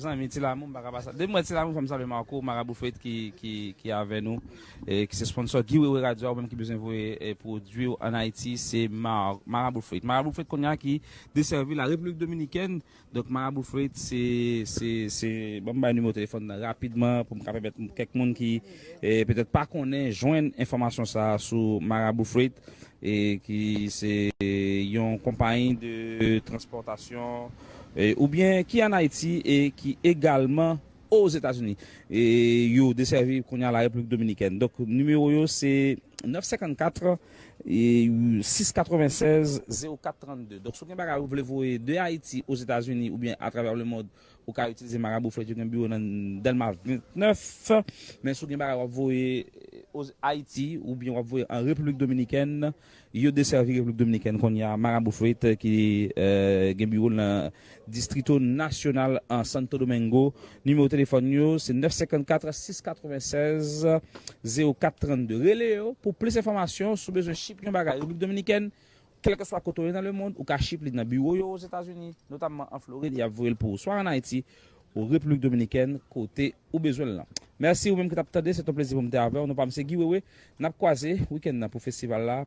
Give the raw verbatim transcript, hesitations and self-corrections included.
Zanmi Ti Lamou, m pa ka pa sa. Depi m wè Ti Lamou, fò m salye Marco, Marabou Freight ki, ki, ki avè nou, e, ki se sponsor Guy Wewe Radio, ou menm ki bezwen voye, e, pwodui w ann Ayiti, se Mar-, Marabou Freight. Marabou Freight kounye a ki desèvi la Repiblik Dominikèn. Donk, Marabou Freight, se, se, se, ban m bay nimewo telefòn nan rapidman pou m ka pèmèt kèk moun ki, e, petèt pa konnen, jwenn enfòmasyon sa a sou Marabou Freight, e ki se yon konpayi de transpòtasyon, e, oubyen ki ann Ayiti e ki egalman Ozetazini. E yo desèvi kounye a la Repiblik Dominikèn. Donk, nimewo yo se nèf senkannkat, e, sis katrevennsèz, zewo kat trannde. Donk, si w gen bagay ou vle voye de Ayiti Ozetazini oubyen atravè lemonn, ou ka itilize Marabou Freight, yo gen biwo nan Dèlma vennèf. Men si w gen bagay w ap voye, e, Ayiti oubyen w ap voye an Repiblik Dominikèn, yo desèvi Repiblik Dominikèn kounye a, Marabou Freight ki, e, gen biwo nan Distrito Nacional an Santo Domingo. Nimewo telefòn yo se nèf senkannkat, sis katrevennsèz, zewo kat trannde. Rele yo pou plis enfòmasyon si w bezwen ship yon bagay Repiblik Dominikèn, kèlkeswa kote w ye nan lemonn, ou ka ship li nan biwo yo Ozetazini, notamman an Florid, y ap voye l pou ou swa ann Ayiti, ou Repiblik Dominikèn, kote ou bezwen l lan. Mèsi ou menm ki t ap tande, se t on plezi pou m te avè w. Non pa m se Guy Wewe. N ap kwaze wikenn nan pou festival la.